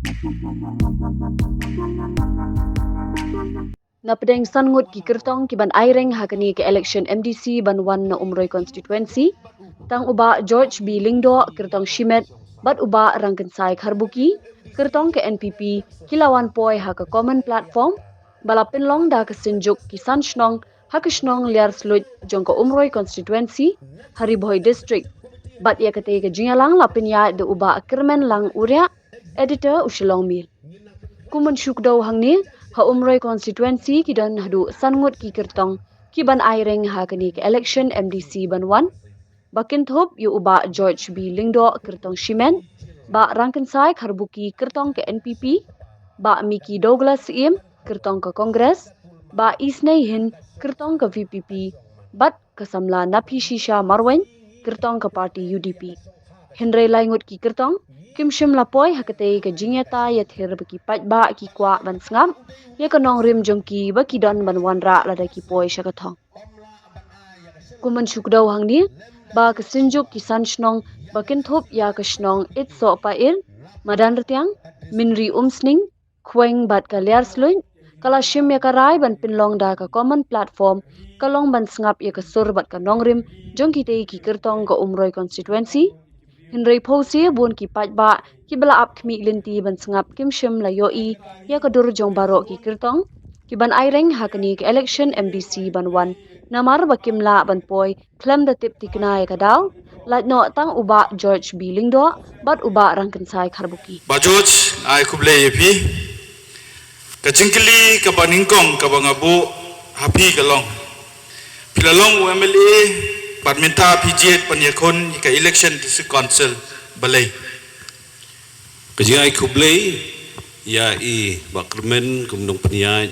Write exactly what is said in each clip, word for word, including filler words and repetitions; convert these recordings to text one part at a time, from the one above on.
Na pdeng san ngut ki kyrtong ki ban ai reng ha kane ka election M D C ban wan na Umroi constituency, tang u Bah George B Lyngdoh, kyrtong shimet, bad u Bah Rangkynsai Kharbuki, kyrtong ka N P P, ki la wan poi ha ka common platform ba la pynlong da ka Synjuk ki san shnong ha ka shnong Liarsluid jong ka Umroi constituency ha Ri Bhoi District. Bad ïa katei ka jingïalang la pynïaid da u Bah Kyrmenlang Uriah, editor u Shillong Mail. Kum ban shu kdew hangne, ha Umroi constituency ki don haduh san ngut ki kyrtong ki ban ai reng ha kane ka election M D C ban wan, ba kynthup ïa u Bah George B Lyngdoh, kyrtong shimet, Bah Rangkynsai Kharbuki, kyrtong ka N P P, Bah Micky Douglas Syiem, kyrtong ka Congress, Bah Isnei Hin, kyrtong ka V P P, bad ka samla Naphishisha Marwein, kyrtong ka party U D P. Hynrei lai ngut ki kyrtong kim shym la poi ha katei ka jingïatai ïathir ba ki paidbah ki kwah ban sngap ïa ka nongrim jong ki ba ki don ban wanrah lada ki poi sha ka thong. Kum ban shu kdew hangne, ba ka Synjuk ki san shnong ba kynthup ïa ka shnong Itsohpair, Madanrtiang, Mynri Umsning, Khweng bad ka Liarsluid, ka la shim ïa ka rai ban pynlong da ka common platform, ka long ban sngap ïa ka sur bad ka nongrim jong kitei ki kyrtong ka Umroi constituency. Hynrei phewse bun ki paidbah kiba la ap khmih lynti ban sngap kim shym la ïohi ïa ka dur jong baroh ki kyrtong ki ban ai reng ha kane ka election M D C ban wan, namar ba kim lah ban poi khlem da tip thikna ïa ka daw, lait noh tang u Bah George B Lyngdoh bad u Bah Rangkynsai Kharbuki. Bah George, ai khublei ïa phi. Ka jingkylli kaba nyngkong kaba nga buh ha phi ka long, phi la long u M L A bad mynta phi jied ban ïakhun ïa ka election District Council, balei? Ka jingai khublei ïa i Bah Kyrmen kum nongpynïaid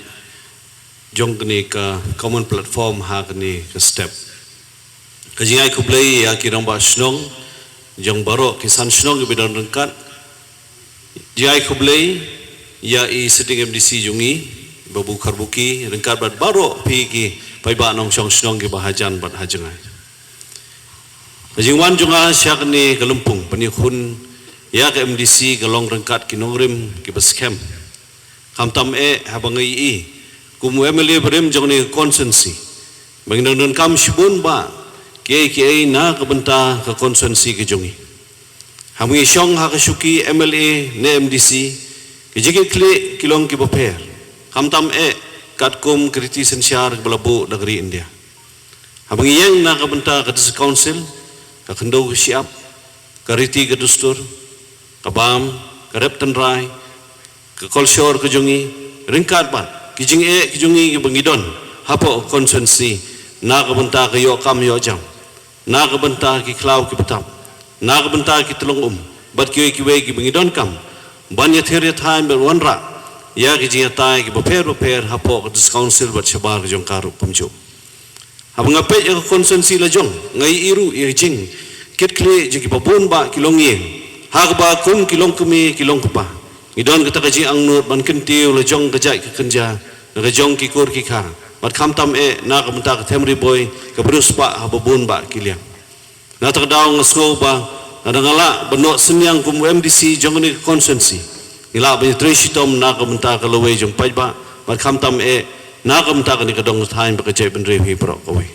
jong kane ka common platform ha kane ka step. Ka jingai khublei ïa ki rangbah shnong jong baroh ki san shnong kiba don ryngkat. Jingai khublei ïa i sitting M D C jong ngi, Bah Kharbuki, ryngkat bad baroh phi ki paidbah nongshong shnong kiba hajan bad hajngai. Ka jingwan jong nga sha kane ka lympung ban ïakhun ïa ka M D C ka long ryngkat ki nongrim kiba skhem. Khamtam eh haba nga ïohi kum u M L A barim jong kane ka constituency ba ngi dang donkam shibun bah kiei kiei na ka bynta ka constituency ka jong ngi. Haba ngi shong ha ka shuki M L A ne M D C, ki jingkitkhlieh ki long kiba pher. Khamtam eh katkum ki riti synshar kiba la buh da ka ri India. Haba ngi ïeng na ka bynta ka District Council, ka khyndew ka shyiap, ka riti ka dustur, ka bam, ka rep tynrai, ka kolshor ka jong ngi, ryngkat bad ki jingeh ki jong ngi kiba ngi don hapoh constituency, na ka bynta ka ïoh kam ïoh jam, na ka bynta ki khlaw ki btap, na ka bynta ki tyllong um bad kiwei kiwei kiba ngi donkam ban ïathir ïathaiñ bad wanrah ïa ki jingïatai kiba pher bapher hapoh ka District Council bad shabar ka jong ka ruh kumjuh. Haba nga peit ïa ka constituency la jong, nga ïohi ruh ïa ka jingkitkhlieh jong kiba bun bah ki longïing, ha kaba kum ki longkmie ki longkpa ngi don kata ka jingangnud ban kyntiew la jong ka jait ka kynja na ka jong ki kur ki kha, bad khamtam eh na ka bynta ka them Ri Bhoi kaba riewspah ha ba bun bah ki liang. Na kata ka daw nga sngew ba lada nga lah ban noh synñiang kum u M D C jong kane ka constituency, ngi lah ban ïatrei shitom na ka bynta ka lawei jong paidbah bad khamtam eh na ka bynta kane ka dong ka thaiñ bad ka jaitbynriew hi baroh kawei.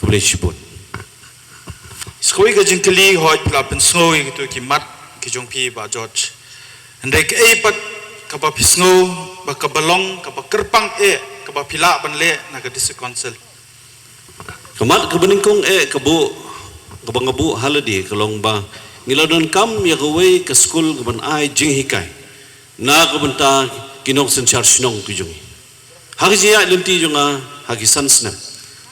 Khublei shibun. Sa kawei ka jingkylli, hooid phi la pynsngew ïa kito ki mat ki jong phi Bah George. Hynrei kaei pat kaba phi sngew ba kaba long kaba kyrpang eh kaba phi lah ban leh na ka District Council? Ka mat kaba nyngkong eh ka buh, kaba nga buh ha lade ka long ba ngi la donkam ïa kawei ka skul kaban ai jinghikai na ka bynta ki nongsynshar shnong ki jong ngi. Ha ka jingïaid lynti jong nga ha ki san snem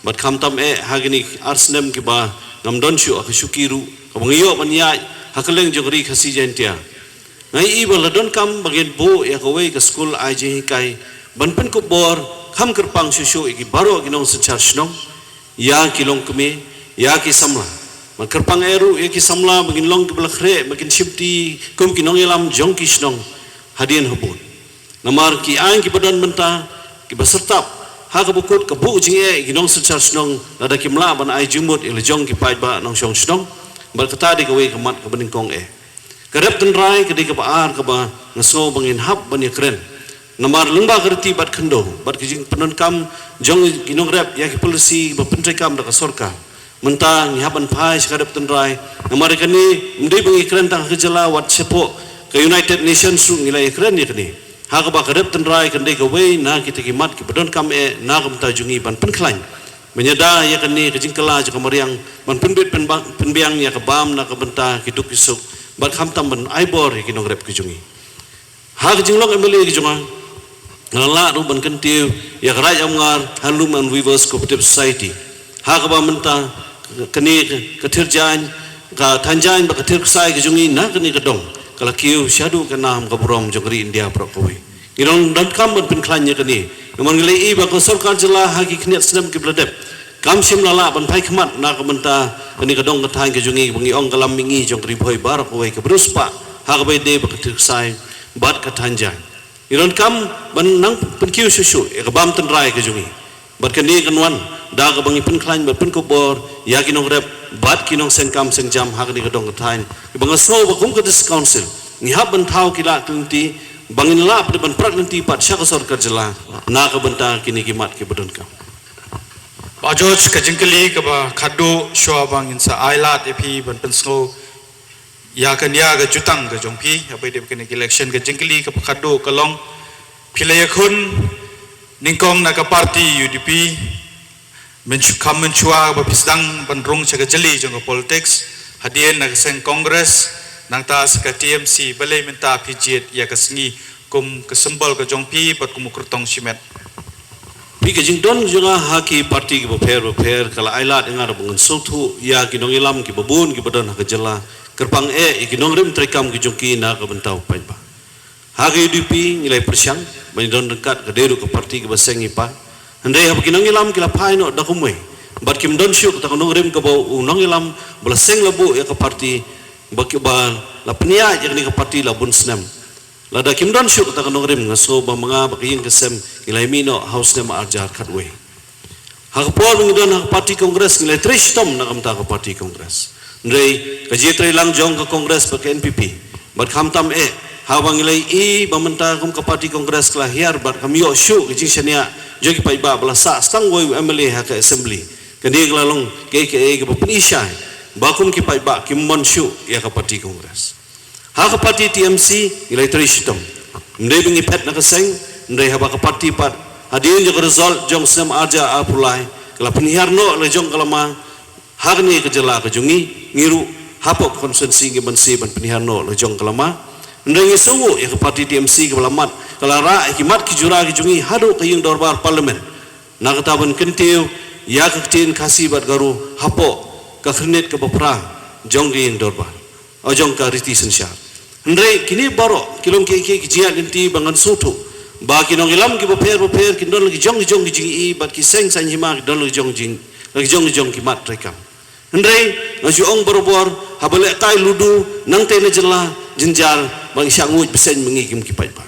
bad khamtam eh ha kine ar snem kiba ngam don shuh ha ka shuki ruh, kaba nga ïoh ban ïaid ha kylleng jong ka Ri Khasi Jaiñtia, nga ïohi ba la donkam ba ngin buh ïa kawei ka skul ai jinghikai ban pynkup bor kham kyrpang shuh shuh ïa ki baroh ki nongsynshar shnong, ïa ki longkmie, ïa ki samla. Ban kyrpang eh ruh ïa ki samla ba ngin long kiba la khreh, ba kin shimti kum ki nongïalam jong ki shnong hadien habud. Namar ki aiñ kiba don mynta kiba syrtap ha kaba kut ka buh jingeh ïa ki nongsynshar shnong lada kim lah ban ai jingmut ïa la jong ki paidbah nongshong shnong. Bad kata dei kawei ka mat kaba nyngkong eh. Ka rep tynrai ka dei kaba ar kaba nga sngew ba ngin hap ban ïakren. Namar lyngba ka riti bad khyndew bad ka jingpyndonkam jong ki nongrep ïa ki polisi ba pyntreikam da ka sorkar, mynta ngi hap ban phai sha ka rep tynrai. Namar ïa kane ym dei ba ngi kren tang ha ka jylla, wat shapoh ka United Nations ruh ngi la ïakren ïa kane. Ha kaba ka rep tynrai kan dei kawei na kita ki mat kiba donkam eh na ka bynta jong ngi ban pynkhlaiñ, ban ïada ïa kane ka jingkylla jong ka mariang, ban pynbit pynba-, pynbiang ïa ka bam na ka bynta ki duk ki suk bad khamtam ban ai bor ïa ki nongrep ki jong ngi. Ha ka jinglong M L A ka jong nga, nga la lah ruh ban kyntiew ïa ka Raid Amngar Handloom and Weavers Cooperative Society, ha kaba mynta kane ka thir jaiñ, ka thaiñ jaiñ bad ka thir ksai ka jong ngi na kane ka dong ka la kiew shaduh ka nam ka burom jong ka ri India baroh kawei. Ngi don donkam ban pynkhlaiñ ïa kane namar ngi la ïohi ba ka sorkar jylla ha ki khyndiat snem kiba la dep kam shym la lah ban phai khmat na ka bynta kane ka dong ka thaiñ ka jong ngi, ba ngi ong ka lam mihngi jong ka Ri Bhoi baroh kawei, kaba riewspah ha kaba ïadei bad ka thir ksai bad ka thaiñ jaiñ. Ngi donkam ban nang pynkiew shuh shuh ïa ka bam tynrai ka jong ngi. Bad kane kan wan da kaba ngi pynkhlaiñ bad pynkupbor ïa ki nongrep bad ki nongseng kam seng jam ha kane ka dong ka thaiñ, kiba nga sngew ba kum ka District Council ngi hap ban thaw ki lad ki lynti ba ngin lah pat ban prat lynti pat sha ka sorkar jylla na ka bynta kine ki mat kiba donkam. Bah George, ka jingkylli kaba khatduh shuwa ba ngin sa ai lad ïa phi ban pynsngew ïa ka nia ka jutang ka jong phi haba ïadei bad kane ka election, ka jingkylli kaba khatduh ka long, phi la ïakhun nyngkong na ka party U D P, mynsh-, kham mynshuwa ba phi sdang ban rung sha ka jylli jong ka politics, hadien na ka seng Congress, nangta sha ka T M C, balei mynta phi jied ïa ka sngi kum ka symbol ka jong phi bad kum u kyrtong shimet? Phi, ka jingdon jong nga ha ki party kiba pher ba pher ka la ai lad ïa nga ruh ba ngan sngewthuh ïa ki nongïalam kiba bun kiba don ha ka jylla, kyrpang eh ïa ki nongrim treikam ki jong ki na ka bynta u paidbah. Ha ka U D P ngi la ïa pyrshang ba ngi don ryngkat, ka dei ruh ka party kaba seng ngi pa. Hynrei haba ki nongïalam ki la phai noh da kumwei bad kim don shuh kata ka nongrim kaba u nongïalam ba la seng la buh ïa ka party, ba ki, ba la pynïaid ïa kane ka party la bun snem. Lada kim don shuh kata ka nongrim, nga sngew ba ma nga bad ka ïing ka sem ngi la ïa mih noh ha u snem arhajar khatwei. Ha ka por ba ngi don ha ka party Congress ngi la ïa trei shitom na ka bynta ka party Congress. Hynrei ka jingïatreilang jong ka Congress bad ka N P P bad khamtam eh, haba ngi la ïohi ba mynta kum ka party Congress ka la hiar bad kam ïoh shuh ka jingshaniah jong ki paidbah ba la sah tang wei u M L A ha ka Assembly, kane ka la long kaei kaei kaba pyni shai ba kum ki paidbah kim mon shuh ïa ka party Congress. Ha ka party T M C ngi la ïa trei shitom. Ym dei ba ngi phet na ka seng, hynrei haba ka party pat, hadien jong ka result jong snem arhajar arphew lai, ka la pynhiar noh la jong ka lama ha kane ka jylla ka jong ngi, ngi ruh hapoh ka constituency ngi banse ban pynhiar noh la jong ka lama. Hynrei ngi sngewnguh ïa ka party T M C kaba la mat, ka la rah ïa ki mat ki jura ki jong ngi haduh ka ïing dorbar Parliament. Na kata ban kyntiew ïa ka ktien Khasi bad Garo hapoh ka khyrnit kaba phra jong ka ïing dorbar, jong ka riti synshar. Hynrei kine baroh ki long ki, ki, ki jingïaid lynti ba ngan sngewthuh ba ki nongïalam kiba pher ba pher kin don la ki jong ki jong ki jingïohi bad ki seng saiñ hima kin don la ki jong jing, la ki jong ki jong ki mat treikam. Hynrei nga ju ong barabor, haba lehkai ludu nangtei na jylla, jynjar ba ngi shah nguid bseiñ ma ngi kum ki paidbah.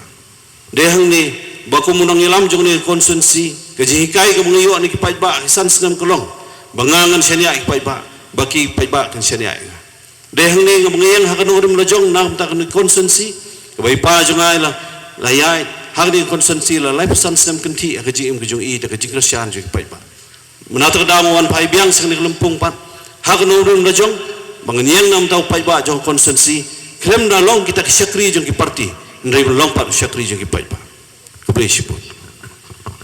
Dei hangne ba kum u nongïalam jong kane ka constituency, ka jinghikai kaba nga ïoh na ki paidbah ha ki san snem ka long ba nga ngan shaniah ïa ki paidbah, ba ki paidbah kin shaniah ïa nga. Dei hangne nga ba nga ïeng ha ka nongrim la jong na ka bynta kane ka constituency, kaba i pa jong nga i la, la ïaid ha kane ka constituency la laiphew san snem kynthih ha ka jingim ka jong i da ka jingkyrshan jong ki paidbah. Mynta ka daw nga wan phai biang sha kane ka lympung pat ha ka nongrim la jong ba ngan ïeng na ka bynta u paidbah jong ka constituency, khlem da long kita ki shakri jong ki party, hynrei ban long pat u shakri jong ki paidbah. Khublei shibun.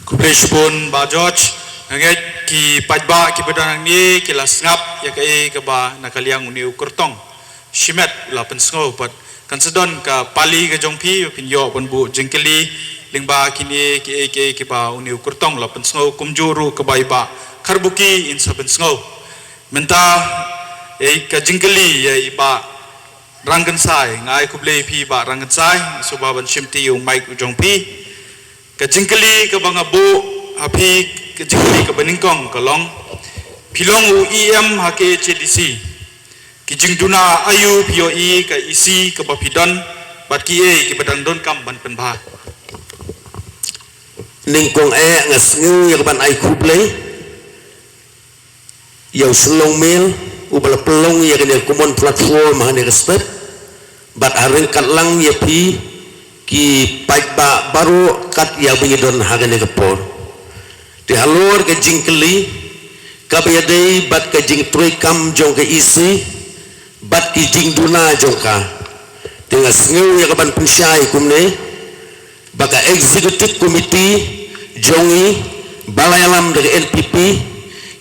Khublei shibun Bah George. Nga ngeit ki paidbah kiba don hangne ki la sngap ïa kaei kaba na ka liang une u kyrtong shimet u la pynsngew, bad kan sa don ka pali ka jong phi ba phin ïoh ban buh jingkylli lyngba kine kiei kiei kiba une u kyrtong u la pynsngew, kumjuh ruh kaba i Bah Kharbuki in sa pynsngew. Mynta ïa ka jingkylli ïa i Bah Rangkynsai. Nga ai khublei ïa phi Bah Rangkynsai, sngewbha ban shim ti ïa u mic u jong phi. Ka jingkylli kaba nga buh ha phi, ka jingkylli kaba nyngkong ka long, phi long u E M ha K H A D C, ki jingduna aïu phi ïohi ka E C kaba phi don bad kiei kiba dang donkam ban pynbha? Nyngkong eh nga sngew ïa ka ban ai khublei ïa u Shnong Mel uba la pynlong ïa kane ka common platform ha kane ka step. Bad ha ryngkat lang ïa phi ki paidbah baroh kat ïa ba ngi don ha kane ka por. Te halor ka jingkylli kaba ïadei bad ka jingtrei kam jong ka E C bad ki jingduna jong ka, te nga sngew ïa ka ban pynshai kumne, ba ka executive committee jong ngi ba la ïalam da ka N P P,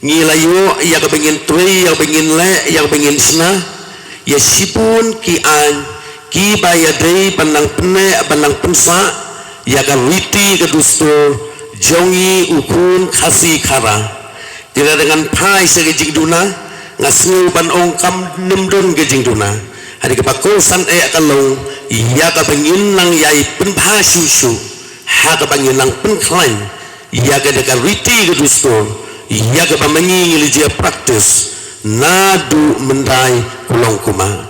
ngi la ïoh ïa ka ba ngin trei, ïa ka ba ngin leh, ïa ka ba ngin shna ïa shibun ki aiñ ki ba ïadei ban nang pynneh, ban nang pynsah ïa ka riti ka dustur jong ngi u khun Khasi Khara. Te lada ngan phai sha ka jingduna, nga sngew ban ong kam nym don ka jingduna. Hynrei kaba kongsan eh ka long ïa kaba ngin nang ïai pynbha shuh shuh, ha kaba ngin nang pynkhlaiñ ïa ka da ka riti ka dustur, ïa kaba ma ngi ngi la jia practice naduh myndai kulong kumar.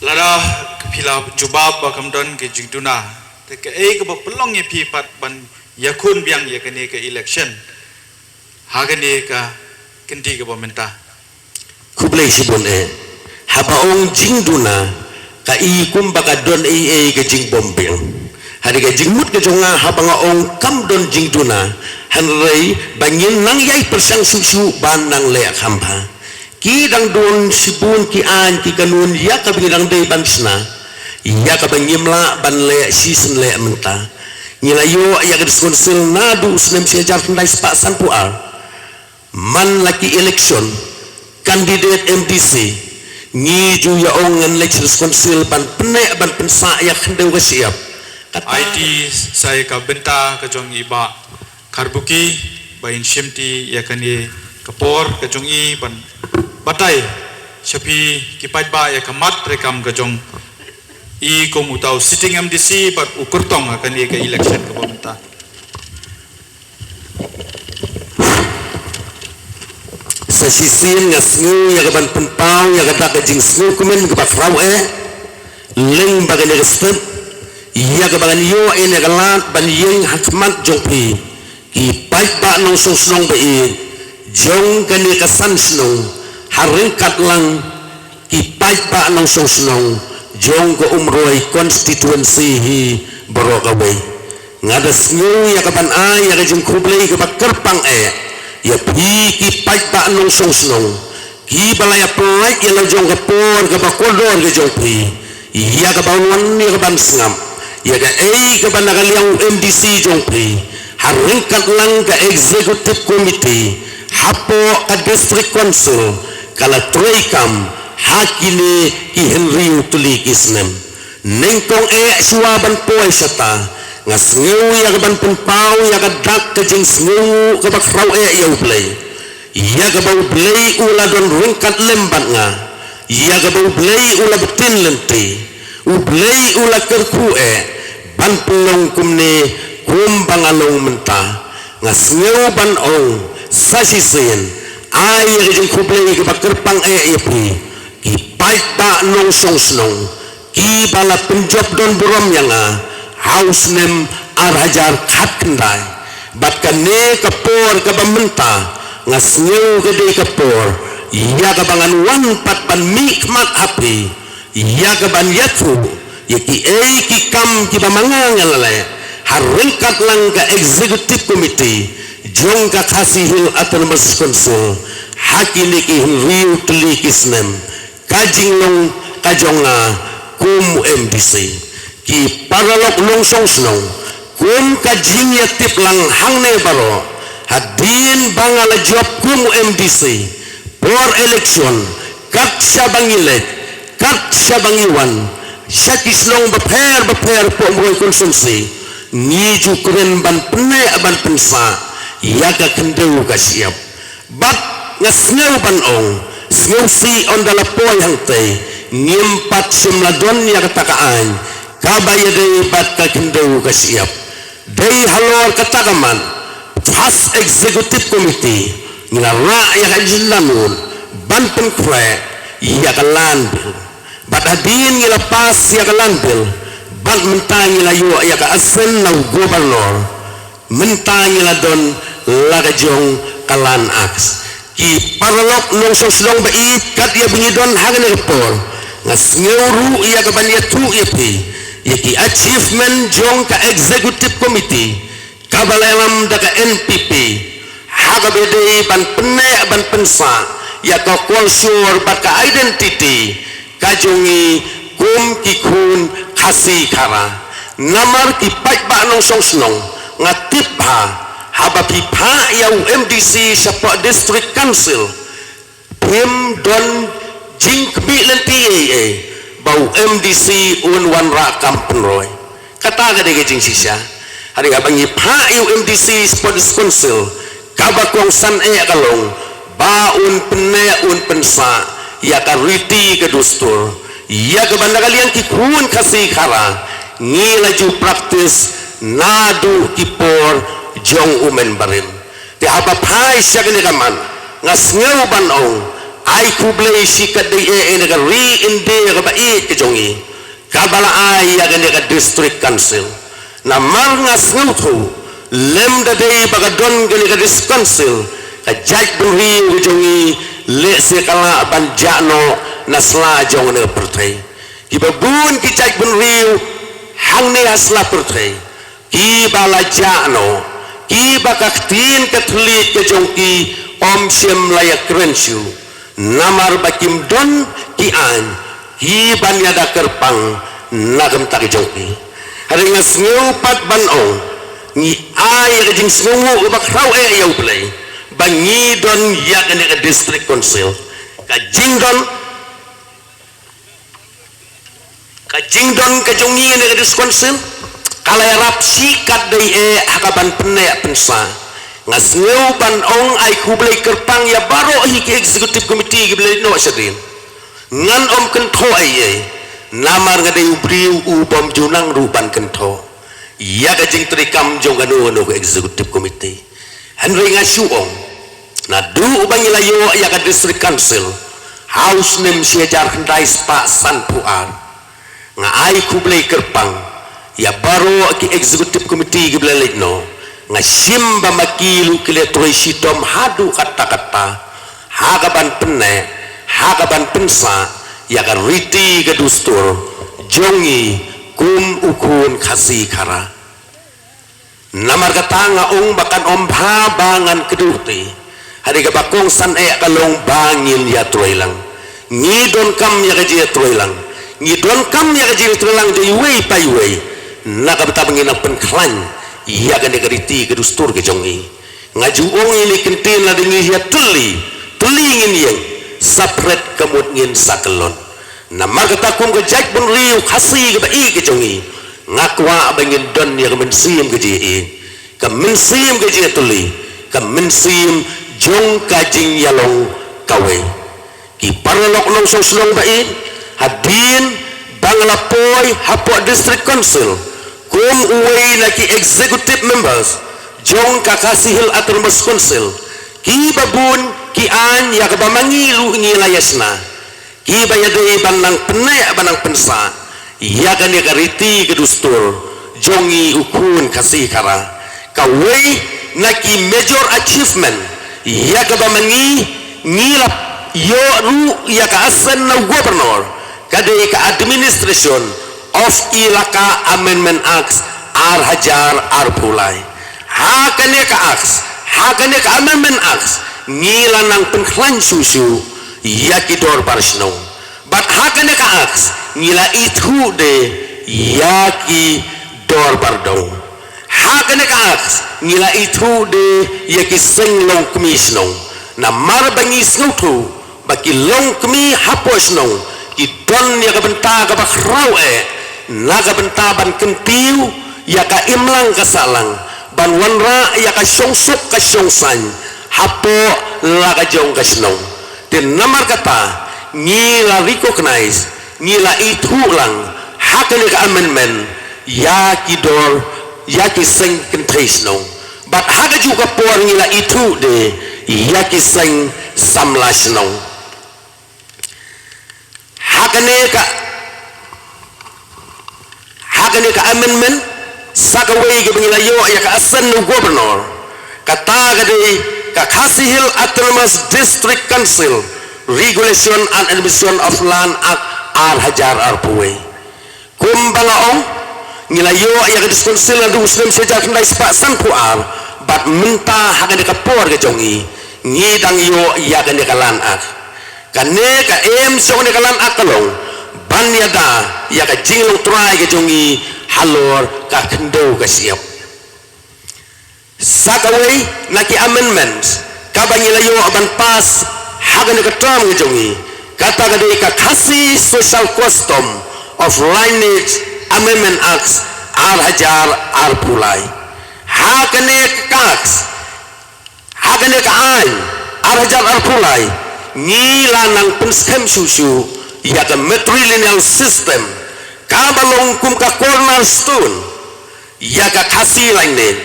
Lada ka phi la jubab ba kam don ka jingduna, te kaei kaba pynlong ïa phi pat ban ïakhun biang ïa kane ka election ha kane ka kynti kaba mynta? Khublei shibun eh. Haba ong jingduna, ka i kumba ka don ei ei ka jingbym biang. Hynrei ka jingmut ka jong nga haba nga ong kam don jingduna, hynrei ba ngin nang ïai pyrshang shuh shuh ban nang leh kham bha. Ki dang don shibun ki aiñ ki kanun ïa kaba ngi dang dei ban shna, ïa kaba ngim lah ban leh shisien leh mynta. Ngi la ïoh ïa ka District Council naduh u snem shi hajar khyndai spah sanphew ar. Man la ki election candidate M D C, ngi ju ïa ong ngan leit sha District Council ban pynneh ban pynsah ïa ka khyndew ka shyiap. Kata aiti sa ïa ka bynta ka jong i Bah Kharbuki ba in shimti ïa kane ka por ka jong i ban batai sha phi ki paidbah ïa ka mat treikam ka jong i kum uta u sitting M D C bad u kyrtong ha kane ka election kaba mynta. Sa shisien nga sngew ïa ka ban pynpaw ïa kata ka jingsngewkmen kaba khraw eh, lem bad kane ka step, ïa kaba ngan ïoh ïa ka lad ban ïeng ha khmat jong phi ki paidbah nongshong shnong ba ïeit jong kane ka san shnong, ha ryngkat lang ki paidbah nongshong shnong jong ka Umroi constituency hi baroh kawei. Nga da sngew ïa ka ban ai ïa ka jingkhublei kaba kyrpang eh ïa phi ki paidbah nongshong shnong kiba la ïa pynlait ïa la jong ka por kaba kordor ka jong phi, ïa kaba wan ïa ka ban sngap ïa kaei kaba na ka liang u M D C jong phi, ha ryngkat lang ka executive committee hapoh ka District Council ka la trei kam ha kine ki hynriew tylli ki snem. Nyngkong eh shuwa ban poi shata, nga sngew ïa ka ban pynpaw ïa ka dak ka jingsngewnguh kaba khraw eh ïa U Blei, ïa kaba U Blei u la don ryngkat lem bad nga, ïa kaba U Blei u la btin lynti, U Blei u la kyrkhu eh ban pynlong kumne kumba nga long mynta. Nga sngew ban ong sa shisien, ai ïa ka jingkhublei kaba kyrpang eh ïa phi ki paidbah nongshong shnong kiba la pynjop don burom ïa nga ha u snem ar hajar khatkhyndai. Bad kane ka por kaba mynta, nga sngew ka dei ka por ïa kaba ngan wan pat ban mih khmat ha phi, ïa ka ban ïathuh ïa kiei ki kam kiba ma nga nga la leh ha ryngkat lang ka executive committee jong ka Khasi Hills Autonomous Council ha kine ki hynriew tylli ki snem ka jinglong ka jong nga kum M D C. Ki paralok nongshong shnong, kum ka jingïatip lang hangne baroh, hadien ba nga la jop kum M D C, por election, kat shaba ngi leit, kat shaba ngi wan sha ki shnong bapher bapher hapoh Umroi constituency, ngi ju kren ban pynneh ban pynsah ïa ka khyndew ka shyiap. Bad nga sngew ban ong, sngewsih ynda la poi hangtei, ngim pat shym la don ïa kata ka aiñ kaba ïadei bad ka khyndew ka shyiap. Dei halor kata ka mat, First Executive Committee ngi la rah ïa ka agenda note ban pynkhreh ïa ka Land Bill. Bad hadien ngi la pass ïa ka Land Bill, bad mynta ngi la ïoh ïa ka assent na u Governor. Mynta ngi la don la ka jong ka Land Act. Ki paralok nongshong shnong ba ïeit, kat ïa ba ngi don ha kane ka por, Nga sngew ruh ïa ka ban ïathuh ïa phi ïa ki achievement jong ka executive committee kaba la ïalam da ka N P P ha kaba dei ban pynneh ban pynsah ïa ka culture bad ka identity ka jong ngi kum ki khun Khasi Khara. Namar ki paidbah nongshong shnong, nga tip ba haba phi phah ïa u M D C shapoh District Council, phim don jingkhmih lynti ei ei ba u M D C un wanrah kam pynroi. Kata ka dei ka jingshisha. Hynrei haba ngi phah ïa u M D C shapoh District Council, kaba kongsan eh ka long ba un pynneh un pynsah ïa ka riti ka dustur, ïa kaba na ka liang ki khun Khasi Khara ngi la ju practice naduh ki por jong u Mynbarim. Te haba phai sha kane ka mat, nga sngew ban ong, ai khublei shikatdei eh ïa kane ka ri India kaba ïeit ka jong ngi, kaba la ai ïa kane ka District Council. Namar nga sngewthuh, lymda dei ba ka don kane ka District Council, ka jaitbynriew ka jong ngi lehse ka lah ban jah noh na sla jong kane ka pyrthei. Kiba bun ki jaitbynriew hangne ha sla pyrthei kiba la jah noh, kiba ka ktien ka thylliej ka jong ki ym shym la ïakren shuh, namar ba kim don ki aiñ kiban ïada kyrpang na ka bynta ka jong ki. Hynrei nga sngew pat ban ong, ngi ai ïa ka jingsngewnguh kaba khraw eh ïa U Blei ba ngi don ïa kane ka District Council. Ka jingdon Ka jingdon ka jong ngi ïa kane ka District Council ka la ïarap shikatdei eh ha ka ban pynneh pynsah. Nga sngew ban ong ai khublei kyrpang ïa baroh hi ki Executive Committee kiba la leit noh shadien. Ngan ym kynthoh ei ei namar nga dei u briew u bym ju nang ruh ban kynthoh ïa ka jingtrei kam jong kano kano ka Executive Committee. Hynrei nga shu ong, naduh ba ngi la ïoh ïa ka District Council ha u snem shi hajar khyndai spah sanphew ar, nga ai khublei kyrpang ïa baroh ki Executive Committee kiba la leit noh. Nga shim ba ma ki ruh ki la trei shitom haduh katta katta ha ka ban pynneh, ha ka ban pynsah ïa ka riti ka dustur jong ngi kum u khun Khasi Khara. Namar kata nga ong ba kan ym bha ba ngan kduh te. Hynrei kaba kongsan eh ka long ba ngin ïatrei lang. Ngi donkam ïa ka jingïatrei lang. Ngi donkam ïa ka jingïatrei lang da iwei pa iwei. Na ka bynta ba ngin nang pynkhlaiñ ïa kane ka riti ka dustur ka jong ngi. Nga ju ong ïa kane ka ktien, lada ngi ïatylli, tylli ngin ïeng, sa phred ka mut ngin sa kyllon. Namar kata kum ka jaitbynriew Khasi kaba ïeit ka jong ngi, nga kwah ba ngin don ïa ka mynsiem ka jingïeit, ka mynsiem ka jingïatylli, ka mynsiem jong ka jingïalong kawei. Ki paralok nongshong shnong ba ïeit, hadien ba nga la poi hapoh District Council kum uwei na ki executive members jong ka Khasi Hills Autonomous Council, kiba bun ki aiñ ïa kaba ma ngi ruh ngi la ïashna, kiba ïadei ban nang pynneh ban nang pynsah ïa kane ka riti ka dustur jong ngi u khun Khasi Khara. Kawei na ki major achievement ïa kaba ma ngi ngi la ïoh ruh ïa ka ascent na u Governor ka dei ka Administration of Elaka Amendment Act ar hajar arphew lai. Ha kane ka Act, ha kane ka Amendment Act, ngi la nang pynkhlaiñ shuh shuh ïa ki dorbar shnong. Bad ha kane ka Act ngi la ithuh de ïa ki dorbar dong. Ha kane ka Act ngi la ithuh de ïa ki seng longkmie shnong. Namar ba ngi sngewthuh ba ki longkmie hapoh shnong ki don ïa ka bynta kaba khraw eh na ka bynta ban kyntiew ïa ka imlang ka sahlang, ban wanrah ïa ka shongsuk ka shongsaiñ hapoh la ka jong ka shnong. Te namar kata ngi la recognize, ngi la ithuh lang ha kane ka amendment ïa ki dor, ïa ki seng kynthei shnong. Bad ha kajuh ka por ngi la ithuh de ïa ki seng samla shnong. Ha kane ka, ha kane ka amendment sa kawei kaba ngi la ïoh ïa ka ascent na u Governor, kata ka dei ka Khasi Hills Autonomous District Council Regulation and Administration of Land Act ar hajar arphew wei. Kumba nga ong, ngi la ïoh ïa ka District Council naduh u snem shi hajar khyndai spah sanphew ar, bad mynta ha kane ka por ka jong ngi, ngi dang ïoh ïa kane ka Land Act. Kane ka aim jong kane ka Land Act ka long ban ïada ïa ka jinglong trai ka jong ngi halor ka khyndew ka shyiap. Sa kawei na ki amendment kaba ngi la ïoh ban pass ha kane ka term ka jong ngi, kata ka dei ka Khasi Social Custom of Lineage Amendment Act ar hajar arphew lai. Ha kane ka Act, ha kane ka aiñ ar hajar arphew lai, ngi la nang pynskhem shuh shuh ïa ka matrilineal system, kaba long kum ka cornerstone ïa ka Khasi lineage.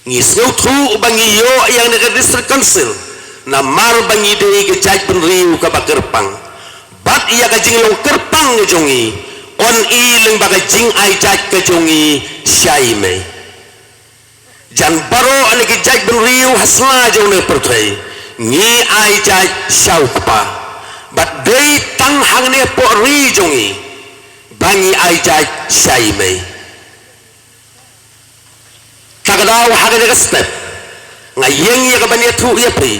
Ngi sngewthuh ba ngi ïoh ïa kane ka District Council namar ba ngi dei ka jaitbynriew kaba kyrpang. Bad ïa ka jinglong kyrpang ka jong ngi yn i lyngba ka jingai jait ka jong ngi shai mei. Jan baroh na ki jaitbynriew ha sla jong ne pyrthei ngi ai jait sha u kpa. Bad dei tang hangne hapoh ri jong ngi ba ngi ai jait shai mei. Ta ka daw ha kane ka step nga ïeng ïa ka ban ïathuh ïa phi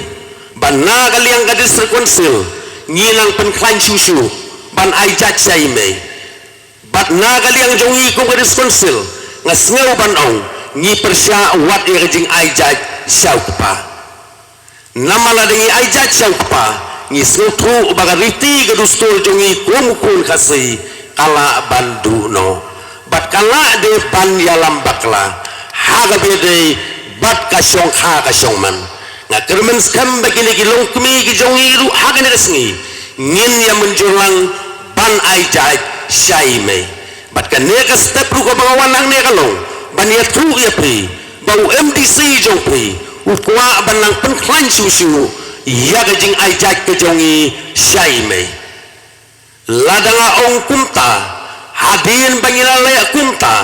ba na ka liang ka District Council ngi nang pynkhlaiñ shuh shuh ban ai jait shai mei. Bad na ka liang jong ngi kum ka District Council nga sngew ban ong ngi pyrshah wat ïa ka jingai jait sha u kpa. Namar lada ngi ai jait sha u kpa ngi sngewthuh ba ka riti ka dustur jong ngi kum u khun Khasi ka lah ban duh noh. Bad ka lah de ban ïalam bakla ha kaba ïadei bad ka shongkha ka shongman. Nga kyrmen skhem ba kine ki longkmie ki jong ngi ruh ha kane ka sngi ngin ïa mynjur lang ban ai jait shai mei. Bad kane ka step ruh kaba nga wan hangne ka long ban ïathuh ïa phi ba u M D C jong phi u kwah ban nang pynkhlaiñ shuh shuh ïa ka jingai jait ka jong ngi shai mei. Lada nga ong kumta, hadien ba ngi la leh kumta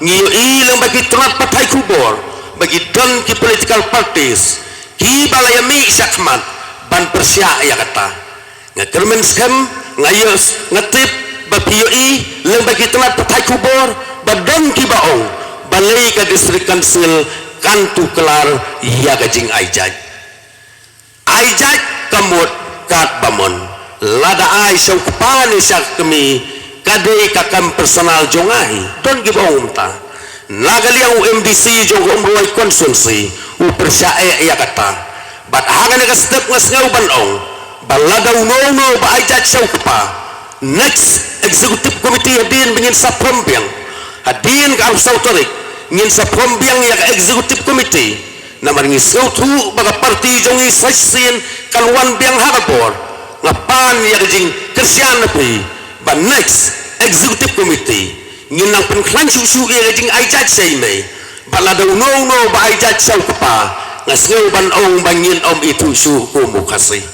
ngi ïohi lyngba ki tnat pathai khubor ba ki don ki political parties kiba la ïa mih shakhmat ban pyrshah ïa kata. Nga kyrmen skhem, nga ïoh, nga tip ba phi ïohi lyngba ki tnat pathai khubor ba don kiba ong balei ka District Council kan tuklar ïa ka jingai jait. Ai jait ka mut katba mon. Lada ai sha u kpa ne sha ka kmie ka dei ka kam personal jong nga hi. Don kiba ong kumta. Na ka liang u M D C jong ka Umroi constituency u pyrshah eh ïa kata. Bad ha kane ka step nga sngew ban ong ba lada uno uno ba ai jait sha u kpa, next executive committee hadien ba ngin sa form biang, hadien ka arphew saw tarik ngin sa form biang ïa ka executive committee. Namar ngi sngewthuh ba ka party jong ngi sa shisien kan wan biang ha ka bor. Nga pan ïa ka jingkyrshan na phi ba next executive committee ngin nang pynkhlaiñ shuh shuh ïa ka jingai jait shai mei. Ba lada uno uno ba ai jait sha u kpa, nga sngew ban ong ba ngin ym ithuh shuh kum u Khasi.